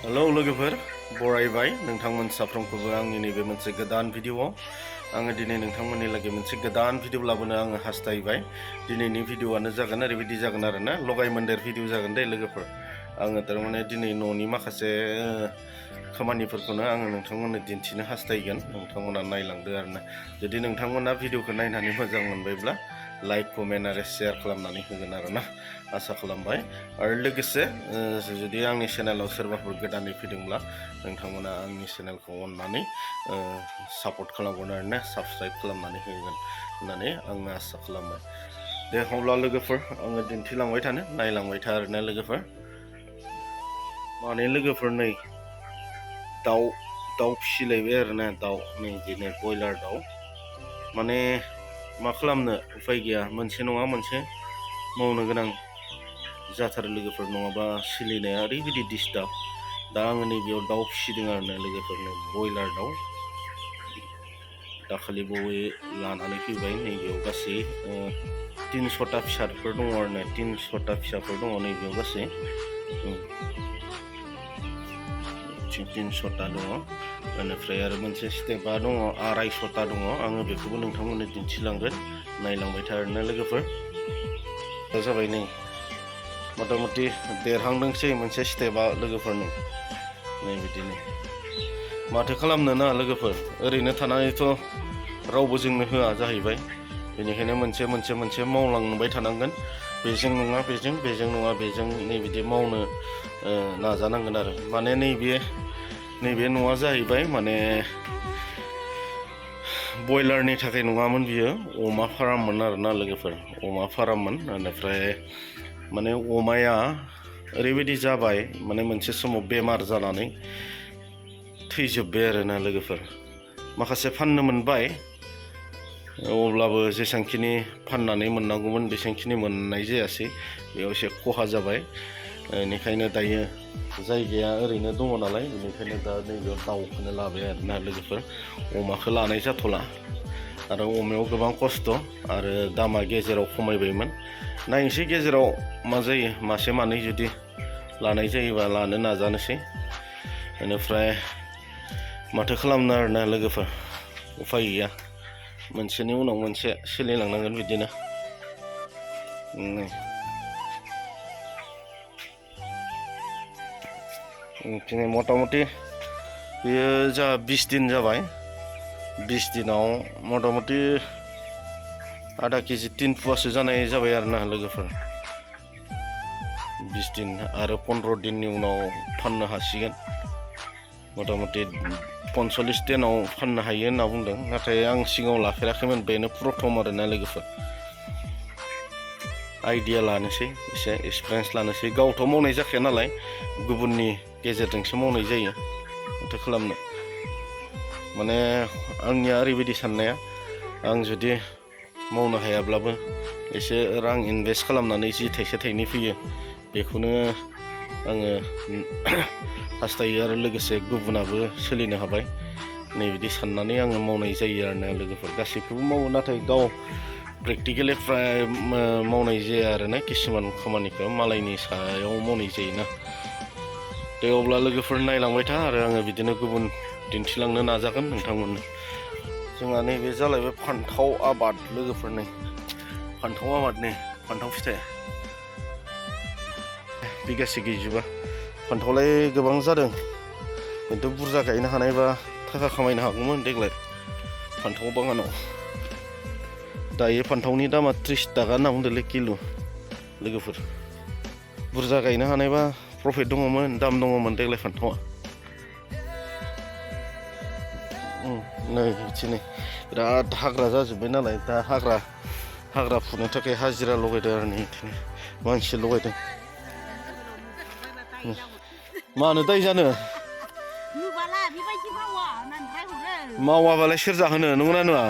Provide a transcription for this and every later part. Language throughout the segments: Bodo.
हेलौ लोगोफोर बरायबाय नोंथांमोन साफ्रोमखौबो आंनि नैबे मोनसे गोदान भिडिअआव आङो दिनै नोंथांमोननि लागै मोनसे गोदान भिडिअ लाबोनो आङो हास्थायबाय। दिनैनि भिडिअआनो जागोन ओरैबायदि जागोन आरोना लगाय मोन्देर भिडिअ जागोन दे लोगोफोर। आङो थारमाने दिनै न'नि माखासे खामानिफोरखौनो आङो नोंथांमोननो दिन्थिनो हास्थायगोन। नोंथांमोना नायलांदो आरोना। जुदि नोंथांमोना भिडिअखौ नायनानै मोजां मोनबायब्ला लाइक कमेन्ट आरो शेयार खालामनानै होगोन आरोना आसा खालामबाय। आरो लोगोसे जुदि आंनि चेनेलाव सोरबाफोर गोदानै फैदोंब्ला नोंथांमोना आंनि चेनेलखौ अननानै सापर्ट खालामगोन आरोना साबस्क्राइब खालामनानै होगोन होननानै आङो आसा खालामबाय। दे अब्ला लोगोफोर आङो दिन्थिलांबाय थानो नायलांबाय था आरोना लोगोफोर। माने लोगोफोर नै दाउ फिसिलायबाय आरोना दाउ नै बिदिनो बयलार दाउ माने मा खालामनो उफाय गैया मोनसे नङा मोनसे मावनो गोनां जाथारो लोगोफोर नङाबा सोलिनाया ओरैबायदि डिस्टार्ब। दा आङो नैबेयाव दाउ फिसिदों आरोना लोगोफोरनो बयलार दाउ दाखालि बावै लानानै फैबाय। नैबेयाव गासै 300टा फिसाफोर दङ आरोना 300टा फिसाफोर दङ नैबेयाव गासै 300टा दङ। बेनिफ्राय आरो मोनसे स्टेपा दङ 250टा दङ। आङो बेखौबो नोंथांमोननो दिन्थिलांगोन नायलांबाय था आरोना लोगोफोर। दा जाबाय नै मथा मथि देरहांदोंसै मोनसे स्टेपा लोगोफोरनो नै बिदिनो माथो खालामनो ना लोगोफोर ओरैनो थानानैथ' रावबो जोंनो होआ जाहैबाय। बेनिखायनो मोनसे मावलांबाय थानांगोन। बेजों नङा बेजों बेजों नङा बेजों नै बिदि मावनो नाजानांगोन आरो माने नैबे न'आ जाहैबाय माने बयलारनि थाखाय नङामोन बियो अमा फार्ममोन आरोना लोगोफोर अमा फार्ममोन। बेनिफ्राय माने अमाया ओरैबायदि जाबाय माने मोनसे समाव बेमार जानानै थैजोब्बाय आरोना लोगोफोर। माखासे फाननो मोनबाय अब्लाबो जेसेबांखिनि फाननानै मोननांगौमोन बेसेबांखिनि मोननाय जायासै। बेयाव एसे खहा जाबाय। बेनिखायनो दायो जायगाया ओरैनो दङ नालाय बेनिखायनो दा नैबेयाव दाउखौनो लाबाय आरोना लोगोफोर। अमाखौ लानाय जाथ'ला आरो अमायाव गोबां खस्थ' आरो दामा गेजेराव खमायबायमोन। नायनोसै गेजेराव मा जायो मासे मानै जुदि लानाय जायोबा लानो नाजानोसै। बेनिफ्राय माथो खालामनो आरोना लोगोफोर उफाय गैया मोनसेनि उनाव मोनसे सोलिलांनांगोन बिदिनो। दिनै मथा मथि बेयो जा 20 दिन जाबाय। 20 दिनाव मथा मथि आधा केजि 3 पुवासो जानाय जाबाय आरोना लोगोफोर। 20 दिन आरो 15 दिननि उनाव फाननो हासिगोन। मथा मथि 45 दिनाव फाननो हायो होनना बुंदों। नाथाय आं सिगाङाव लाफेराखैमोन बेनो प्रथम आरोना लोगोफोर। आइडिया लानोसै एसे एक्सपिरियेन्स लानोसै। गावथ' मावनाय जाखाया नालाय गुबुननि गेजेरजोंसो मावनाय जायो। माथो खालामनो माने आंनिया ओरैबायदि साननाया आं जुदि मावनो हायाब्लाबो एसे रां इनभेस्ट खालामनानै जि थाइसे थाइनै फैयो बेखौनो आङो हास्थायो आरो लोगोसे गुबुनाबो सोलिनो हाबाय नै बिदि साननानै आङो मावनाय जायो आरोना लोगोफोर। गासैखौबो मावो नाथाय गाव प्रेक्टिकेलि फ्राय मावनाय जाया आरोना किसुमान खामानिखौ मालायनि सायाव मावनाय जायोना। दे अब्ला लोगोफोर नायलांबाय था आरो आङो बिदिनो गुबुन दिन्थिलांनो नाजागोन नोंथांमोननो। जोंहा नैबे जालायबाय फान्थाव आबाद लोगोफोर। नै फान्थाव आबाद नै फान्थाव फिथाइ बिगासे गैजोबा। फान्थावलाय गोबां जादों खिन्थु बुरजा गायनो हानायबा थाखा खामायनो हागौमोन देग्लाय फान्थाव बागानाव। दायो फान्थावनि दामा 30 थाखा होनना बुंदोंलै किल' लोगोफोर। बुरजा गायनो हानायबा प्रफिट दङमोन दाम दङमोन देग्लाय फान्थावआ। नै बिदिनो बिराद हाग्रा जाजोब्बाय नालाय दा हाग्रा फुनो थाखाय हाजिरा लगायदों आरो नै बिदिनो मानसि लगायदों। मानो दाय जानो मावाबालाय सोर जाहोनो नंगौना नङा?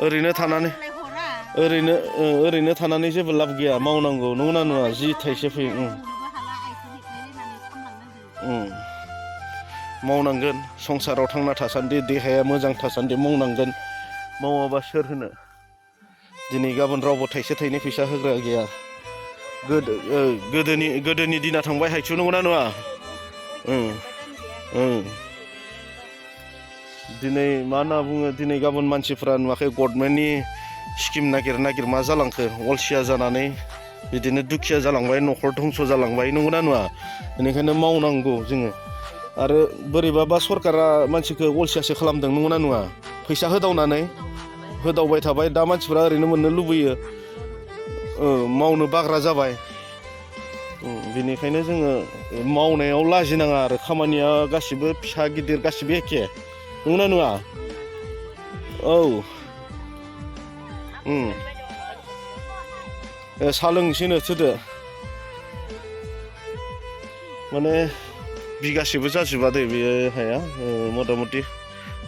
ओरैनो थानानै जेबो लाब गैया मावनांगौ नंगौना नङा? जि थाइसे फैयो मावनांगोन संसाराव थांना थासान्दि देहाया मोजां थासान्दि मावनांगोन। मावाबा सोर होनो? दिनै गाबोन रावबो थाइसे थाइनै फैसा होग्रा गैया। गोदोनि दिना थांबाय हायथु नंगौना नङा? दिनै मा होनना बुङो दिनै गाबोन मानसिफ्रा नुवाखै गभर्नमेन्टनि स्किम नागिर मा जालांखो अलसिया जानानै बिदिनो दुखिया जालांबाय न'खर धंस जालांबाय नंगौना नङा बेनिखायनो मावनांगौ जोङो आरो बोरैबाबा सरकारा मानसिखौ अलसियासो खालामदों नंगौना नङा फैसा होदावबाय थाबाय दा मानसिफ्रा ओरैनो मोननो लुबैयो मावनो बाग्रा जाबाय बेनिखायनो जोङो मावनायाव लाजिनाङा आरो खामानिया गासिबो फिसा गिदिर गासिबो एखे नंगौना नङा साहा लोंनोसैनो थोदो माने बिगासेबो जाजोबा दे बे हाया मथा मथि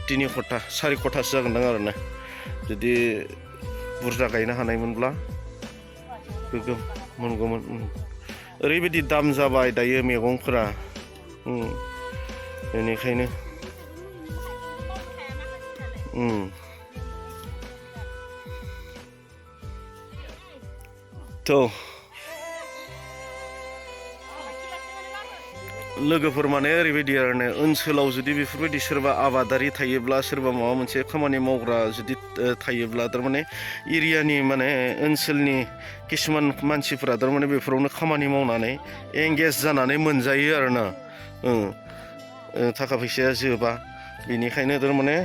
3 कथा 4 कथासो जागोनदां आरोना जुदि बुरजा गायनो हानायमोनब्ला गोगोम मोनगौमोन ओरैबायदि दाम जाबाय दायो मैगंफोरा बेनिखायनो थ' लोगोफोर माने ओरैबायदि आरो ओनसोलाव जुदि बेफोरबायदि सोरबा आबादारि थायोब्ला सोरबा माबा मोनसे खामानि मावग्रा जुदि थायोब्ला थारमाने एरियानि माने ओनसोलनि किसुमान मानसिफोरा थारमाने बेफोरावनो खामानि मावनानै एंगेज जानानै मोनजायो आरोना थाखा फैसाया जोबा बेनिखायनो थारमाने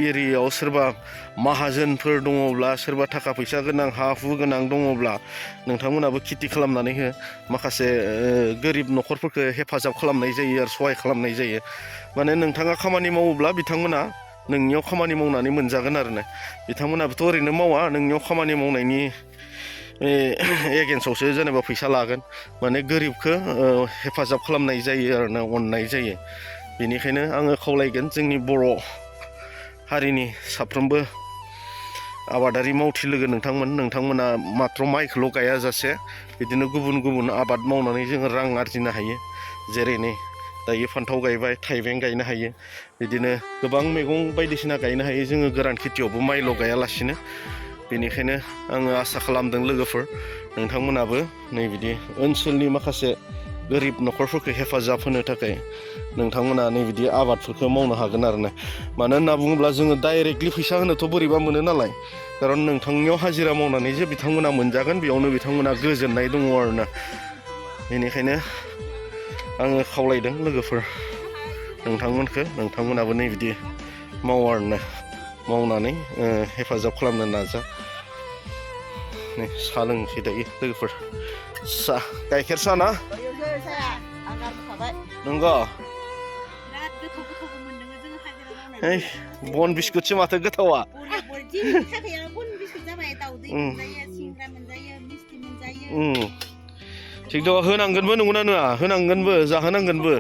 एरियायाव सोरबा माहाजोनफोर दङब्ला सोरबा थाखा फैसा गोनां हा हु गोनां दङब्ला नोंथांमोनाबो खेथि खालामनानै हो माखासे गोरिब न'खरफोरखौ हेफाजाब खालामनाय जायो आरो सहाय खालामनाय जायो माने नोंथाङा खामानि मावोब्ला बिथांमोना नोंनियाव खामानि मावनानै मोनजागोन आरोना बिथांमोनाबोथ' ओरैनो मावा नोंनियाव खामानि मावनायनि एगेन्स्टआवसो जेनेबा फैसा लागोन माने गोरिबखौ हेफाजाब खालामनाय जायो आरोना अननाय जायो बेनिखायनो आङो खावलायगोन जोंनि बर' हारिनि साफ्रोमबो आबादारि मावथि लोगो नोंथांमोना माथ्र माइखौल' गायाजासे बिदिनो गुबुन आबाद मावनानै जोङो रां आरजिनो हायो जेरै नै दायो फान्थाव गायबाय थाइबें गायनो हायो बिदिनो गोबां मैगं बायदिसिना गायनो हायो जोङो गोरान खेथियावबो माइल' गायालासिनो बेनिखायनो आङो आसा खालामदों लोगोफोर नोंथांमोनाबो नै बिदि ओनसोलनि माखासे गोरिब न'खरफोरखौ हेफाजाब होनो थाखाय नोंथांमोना नै बिदि आबादफोरखौ मावनो हागोन आरोना मानो होनना बुङोब्ला जोङो डाइरेक्टलि फैसा होनोथ' बोरैबा मोनो नालाय खारन नोंथांनियाव हाजिरा मावनानै जे बिथांमोना मोनजागोन बेयावनो बिथांमोना गोजोननाय दङ आरोना बेनिखायनो आङो खावलायदों लोगोफोर नोंथांमोनाबो नै बिदि मावो आरोना मावनानै हेफाजाब खालामनो नाजा नै साहा लोंनोसै दायो लोगोफोर साहा गाइखेर साहा ना नंगौ बन बिस्कुटसो माथो गोथावा थिग दङ होनांगोनबो नंगौना नङा होनांगोनबो जाहोनांगोनबो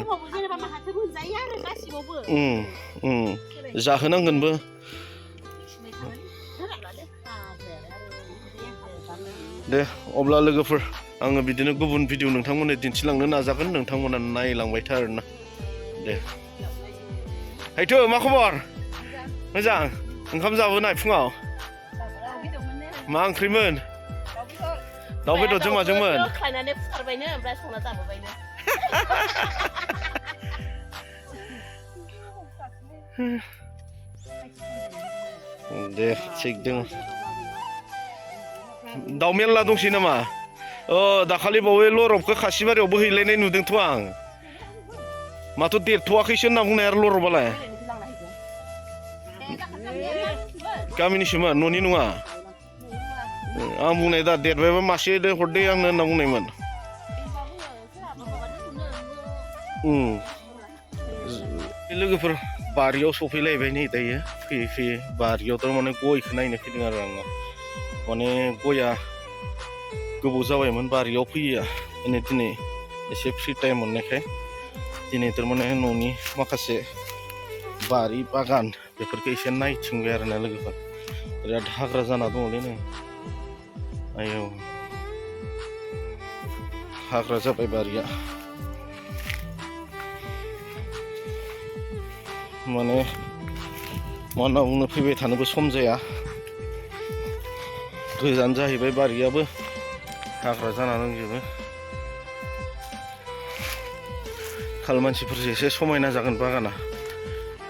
जाहोनांगोनबो दे अब्ला लोगोफोर आङो बिदिनो गुबुन भिडिअ नोंथांमोननो दिन्थिलांनो नाजागोन नोंथांमोना नायलांबाय था आरोना दे हैथु मा खबर मोजां ओंखाम जाबोनाय फुङाव मा ओंख्रिमोन दाउ बेदरजों माजोंमोन खायनानै फुथारबायनो ओमफ्राय संना जाबोबायनो दे थिग दङ दाउ मेरला दंसै नामा दाखालि बावै लरबखौ खासिबारियाव बोहैलायनाय नुदोंथ' आं माथो देरथ'वाखैसो होनना बुंनाय आरो लरबालाय गामिनिसोमोन न'नि नङा आं बुंनाय दा देरबायबा मासे हरदे आंनो होनना बुंनायमोन लोगोफोर बारियाव सफैलायबाय नै दायो फैयै बारियाव थारमाने गयखौ नायनो फैदों आरो आङो माने गया गोबाव जाबायमोन बारियाव फैया दिनै एसे फ्रि टाइम मोननायखाय दिनै थारमाने न'नि माखासे बारि बागान बेफोरखौ एसे नायथिंबाय आरोना लोगोफोर बिराद हाग्रा जाना दङलै नै आयौ हाग्रा जाबाय बारिया माने मा होनना बुंनो फैबाय थानोबो सम जाया गोजान जाहैबाय बारियाबो हाग्रा जाना दंजोबो लकेल मानसिफोरजों एसे समायना जागोन बागाना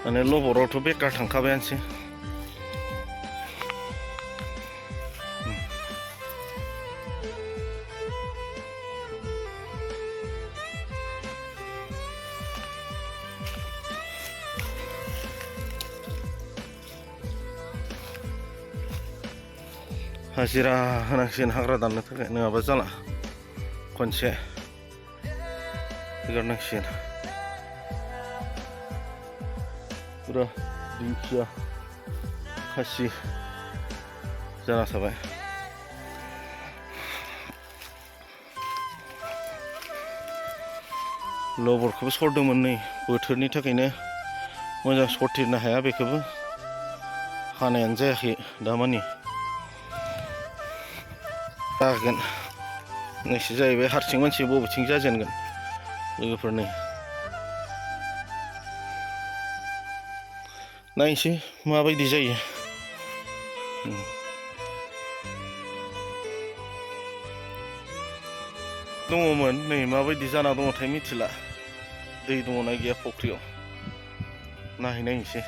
माने लबरावथ' बेकार थांखाबायानोसै हाजिरा होनांसिगोन हाग्रा दाननो थाखाय नङाबा जाला खनसे हगारनांसिगोन पुरा दिंखिया खासि जाना थाबाय लबरखौबो सरदोंमोन नै बोथोरनि थाखायनो मोजां सरथेनो हाया बेखौबो हानायानो जायाखै दामानि जागोन नोंसोर जाहैबाय हारसिं मानसि बबेथिं जाजेनगोन लोगोफोरनि नायनोसै माबायदि जायो दङमोन नै माबायदि जाना दङथाय मिथिला दै दङना गैया फुख्रियाव नायहैनायनोसै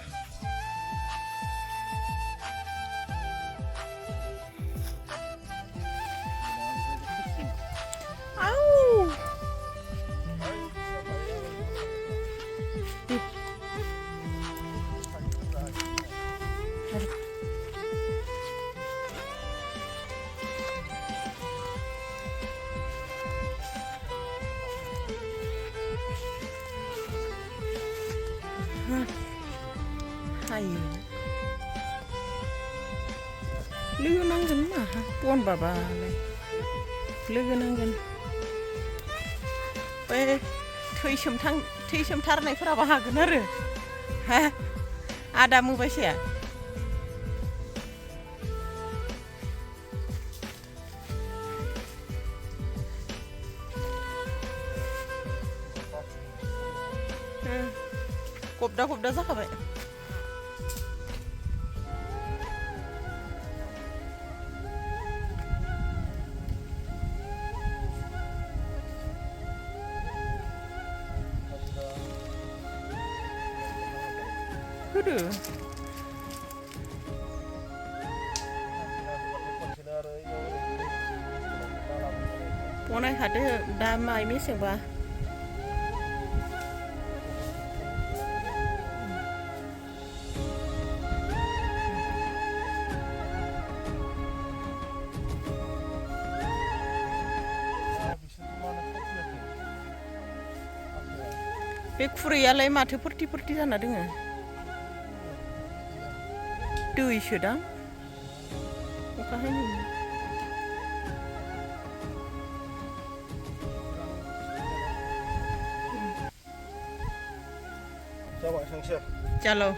हायो लोगो नांगोन मा बन बाबालाय लोगो नांगोन बे थै सोमथारनायफोराबो हागोन आरो हा आदा मुबायसाया गबदा जाखाबाय होदो बनायखादो दा माइ मेसेंबा बे खुरैयालाय माथो फुरथि जाना दोङो दैसोदां अखा हायनायनि जाबाय सांसो चलो